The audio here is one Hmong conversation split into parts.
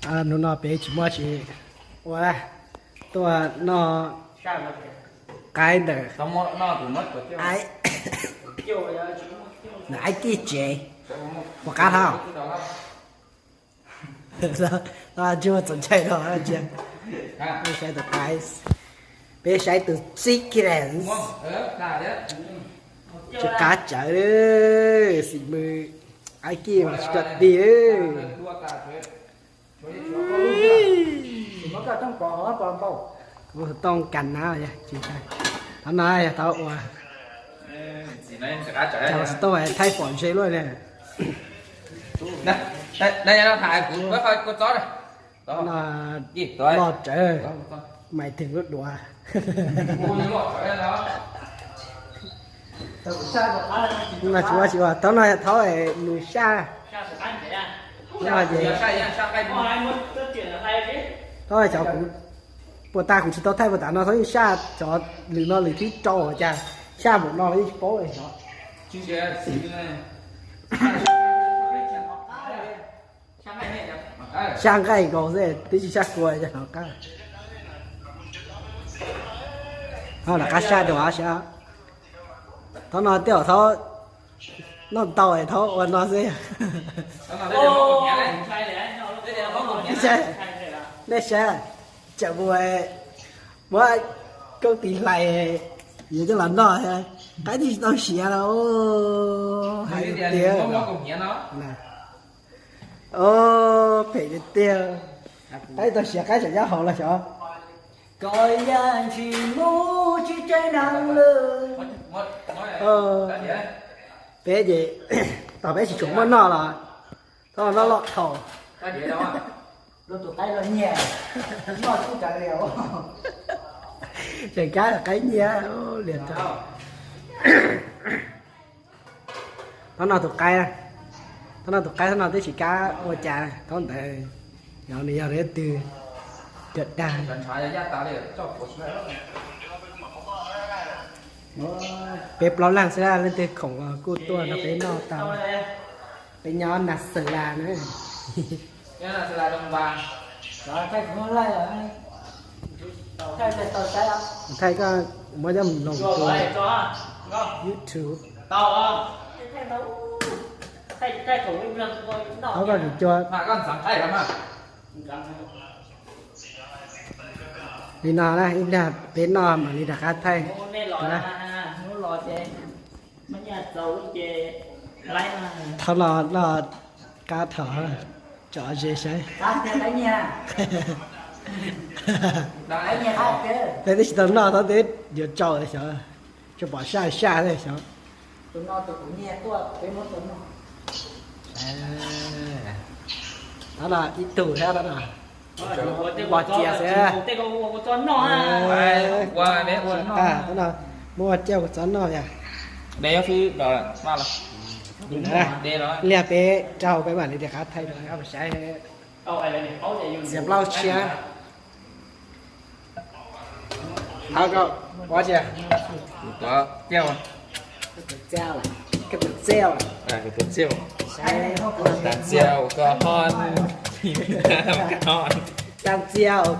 Hnub no peb tsis muaj tsis ua, tuaj noj qaib ntawm, ntawm Aib Kij tsev, puas qab hab? Tsis muaj txaus ntshai no ntsia. Peb saib tus qaib, peb saib tus chicken, tsis qab tsawv, xim mws Aib Kij mas tsis tau dig. Kuv tooj kas nab, thov no yog thov ua, cov tooj thaij pom ze luaj li. Loj tsawv, mais thwm lub duav. Tsis ua tsis ua, thaum no yog thaum nws saj, thaum cov kuv puas tas kuv tsis tau thaij puas tas no thaum yeej saj cov lwm no lwm thib rau cas saj npaum no yeej tsis paub li. Saj nqaij nkaus xwb twb tsis saj kua cas hnov qab. Ho rov qab saj dua sab. Thaum no tej zaum thaum noj ntau es thaum ua no xwb. Nej saib, tseem mus muab koob tis hlais yuav coj los noj, qaib twb tsis tau siav los hais tiag. Phem tiag tiag. Qaib tau siav qaib tseem nyob hauv los xyov. Koj yeej tsis mus tsis tsev neeg lawm. Peb ces tom peb tsis tshua muaj noj los tau noj loj thaum. Tseem kab qaib nyiab liam tag. Thaum no tus qaib, thaum no tus qaib thaum no twb tsis kab ua cas, thaum ntawd yog nws yog tus twg cawm dag. Peb plaub leeg xwb, leej twg khoom kuj tuaj nrog peb noj tau. Peb nyob Nas Xas Las na. Thaij koj muab coj mus loos tus YouTube. Thov koj tus cua. Li no na, ib pliag peb noj mam li rov qab thaij. Thaum no noj qab thaum tso ze saib. Peb twb tsis tau noj thaum twb yuav tsau xyov, tsuas pom saj saj xyov. Thaum no ib tug thiab no, ua cia xwb. Thaum no muab ua cia kuv txov noj yom. Liag peb rau peb mam li rov qab thaij rau saib. Xiav plaub tshiab. Thov koj ua tsi? Tus txiaj, tus txiaj, tus txiaj ua koj hov, koj hov,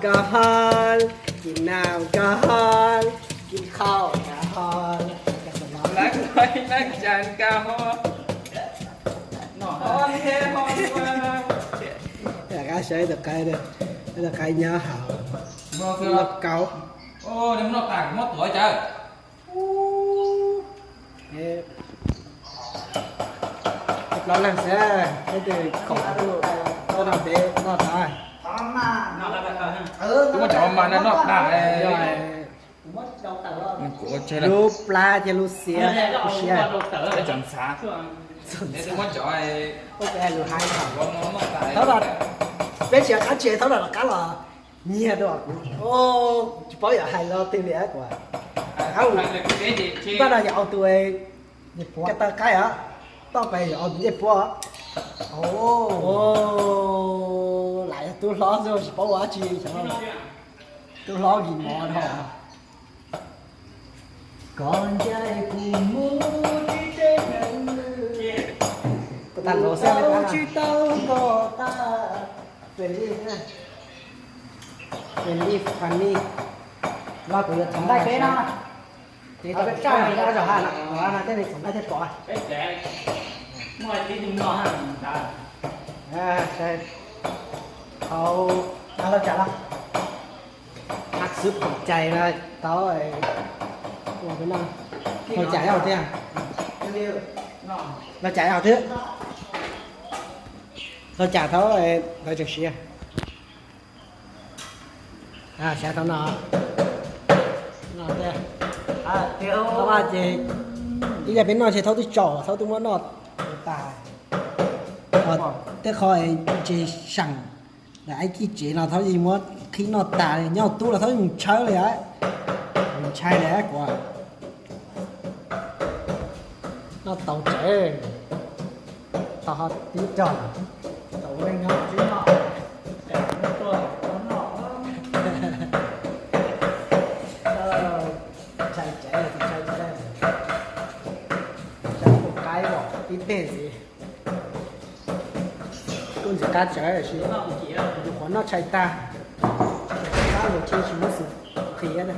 koj hov, koj hov, koj hov. Rov qab saib tus qaib, tus qaib nyob hauv lauj kaub. Plaub leeg xwb, peb tus khoom tuaj nrog peb noj tag. Muab cov mas no noj tag. Lub plab thiab lub xiab, lub siab. Lub haib. Thov peb tsis qab tse, thaum no rov qab los nyiag dua kuv, tsis paub yog hais los twg li kuv. Npaj no yog au tus ko taw qaib os, toj pes yog au tus ncej puab. Lam yog tub hlob xwb tsis paub ua dab tsi, tub hlob kis mov dhau. Koj ncaim kuv mus tsis tsev neeg lwm, tsis tau koj tag. Relief, relief funny. Los kuv yuav txhoov nqaij peb no. Ces tau peb txaj no zaum ha no, no tej ne txhoov nqaij thiaj pom. Tau, tau tsam los. Hab xwb pom cai no tau, ua peb no. Tau tsam hauv thiab. Tau tsam hauv thiab. Tau tsam thaub, tau tseem siav. Xyav thaub no. Thaub no ces ib yam peb noj ntshe thaub twb tsaus, thaub twb muab noj tas. Tej qho ntshe seem, lam ib kib tsev no thaub yeej muab qhib noj tas li, nyob tub los thaub yeej mus tshawb li, mus ntshai li kuv. Noj tau tsev, tau ho tib rog. Ntshai tsev, ntshai tsev, ntshai tus qaib os, tib teg ntxiv. Kuj ntxim qab tsawv sis yus qhuav noj tshais tag, qab los tsis muab xwm qhia na.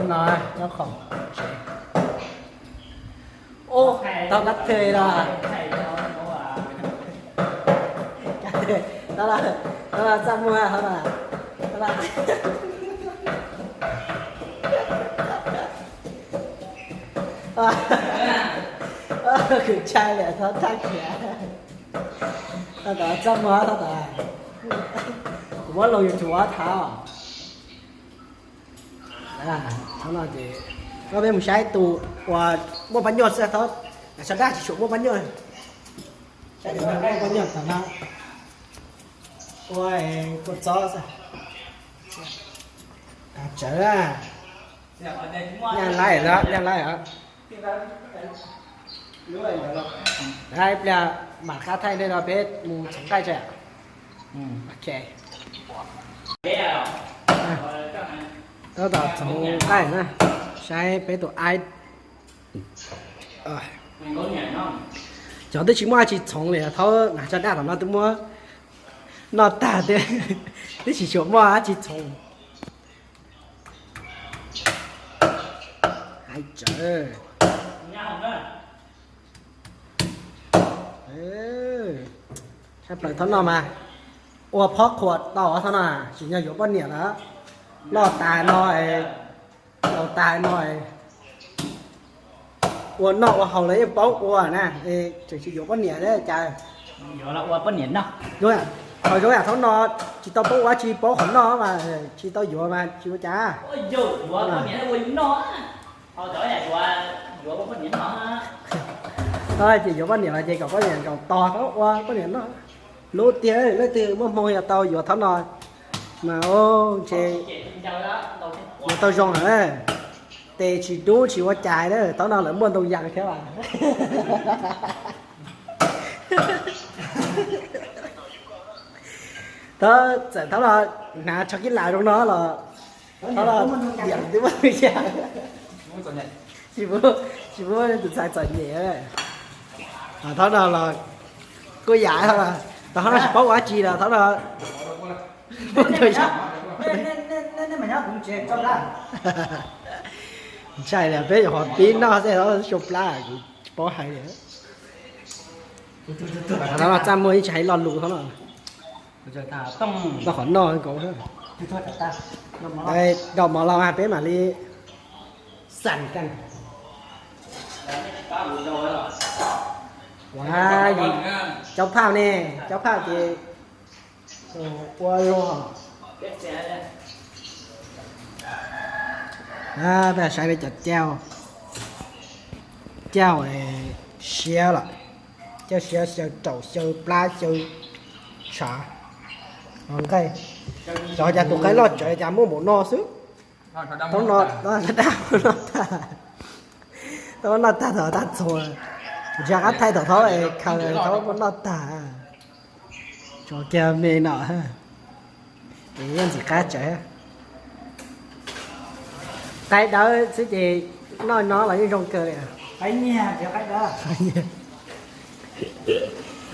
No nyob qhov tsev. Ub, tau kab the los. Tau los, txaj muag, tau los. Kuv ntshai li, thaub thaj khiav. Thaub tom txaj muag, thaub tom. Kuv muab loo YouTube thaub. Thaub no ces, no peb mus saib tus uas muaj pab nyuaj xwb, thaub, sawv dab tsis tshua muaj pab nyuaj. Saib tus muaj pab nyuaj tom no. Ua kua txob xwb. Tsawv, nyaj laib, nyaj laib os. Ib pliag mam qab thaij nej no peb mus txhoov nqaij tso. Ok. Tab tom txhoov nqaij na, saib peb tus aib. Cov twb tsis muaj dab tsi txhoov li, thaub nas tso daj tom no twb muab noj tag, twb tsis tshua muaj dab tsi txhoov. Hais tsawv. Tshaj plaws thaub no mas ua phob qhuas tau thaub no, tsis yog yuav poj niam lawm. Noj tas no, laus tas no, ua noj ua haus los yeej paub ua na, tseem tsis yuav poj niam thiab cas. Thaum zoo yam thaub no tsis tau paub ua dab tsi, paub qhov noj mas tsis tau yuav mas tsis ua cas. Ces yuav poj niam los ces kom poj niam nkaus tos thaub ua poj niam noj. Hlub tiag, leej twg muaj hmoo yog tau yuav thaub no mas ntshe yuav tau zoo lawm. Tes tsis dub tsis ua cas na, thaub no lawv muaj ntoo yas thiab as. Thaub txawm thaub no hnav tsho kib lam zoo no los, thaub no diam twb muaj ntoo yas. Tsis pub tus ntxhais txom nyem. Thaub no los kuj yam, thaub no tsis paub ua dab tsi los thaub no. Ntshai li peb yuav ho pib noj xwb, thaub xyoo plab kuv tsis paub hais li. Thaub no txaj muag ib tsis hais lo lus thaub no. Tau qhov noj nkaus. Rau mov los mas peb mam li xam kan. Ua, caub phaj ne, caub phaj ces ua zoo. Peb saib peb cov cauj, cauj siab lawm, cauj siab xyaw raum xyaw plab xyaw tshav. Nqaij, xyov cas tus qaib loj tsawv cas muaj npaum no xwb. Thaub no, thaub no daj, thaub no noj tag thaum tag txhua, ntshe qab thaij thaum thaub khaws thaub no noj tag. Tso kiag me no, es yeej ntxim qab tsawv. Qaib dawb xwb ces noj no los yeej zoo kawg li. Qaib nyiag, qaib dawb.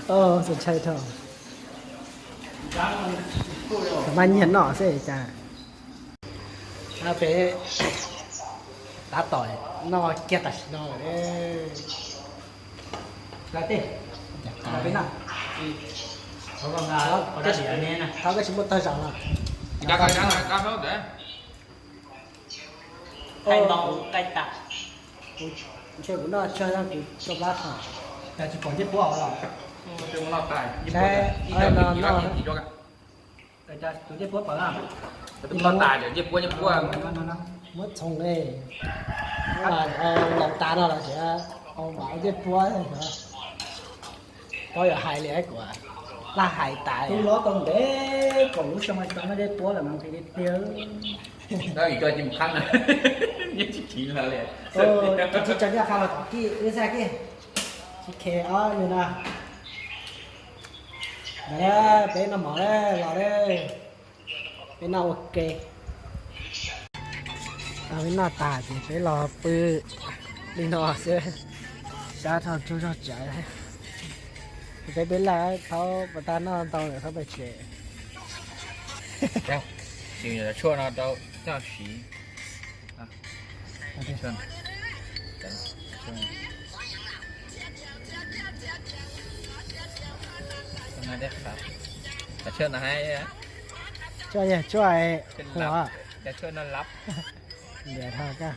Txaus ntshai dhau. Maj nyiag noj xwb cas. Peb tab tom noj kiag tam sim no lawm. Thov koj tsis muaj tag zaum los. Ntshe kuv noj tsawg yog kuv tso plab thaum. Cas tsis pom ncej puab los? Saib, tus ncej puab pom. Noj tas ncej puab, ncej puab. Muab txhoov, laus tas no los sis, npaum ncej puab. Koj yuav hais li kuv, laj hais tas. Tub hlob tau ntev kaum lub xyoo tsis tau noj ncej puab lawm mas nqhis tiag tiag. Tsis tsis tau noj qha los tom kij wb xaj kij. Tsis khe ob nws no. Peb noj mov los, peb noj ua ke. Peb noj tas ces peb los pw li no xwb, sab dhau tsaug zog tsav. Peb peb laj thaub pas tag noj ntau lawm thaub pais tsev. Tsis, tshuaj no rau coj siv. Cov tshuaj no hais, tshuaj yog tshuaj, cov tshuaj no lab. Ntiam dhau koj.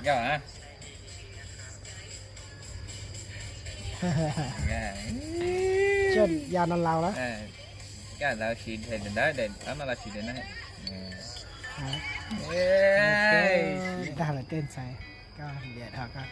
Tshuaj ya no laus lawm. Koj lawv siv ntawd, no los siv ntawd. Dag lawv tej ntxhais, koj ntiam dhau koj.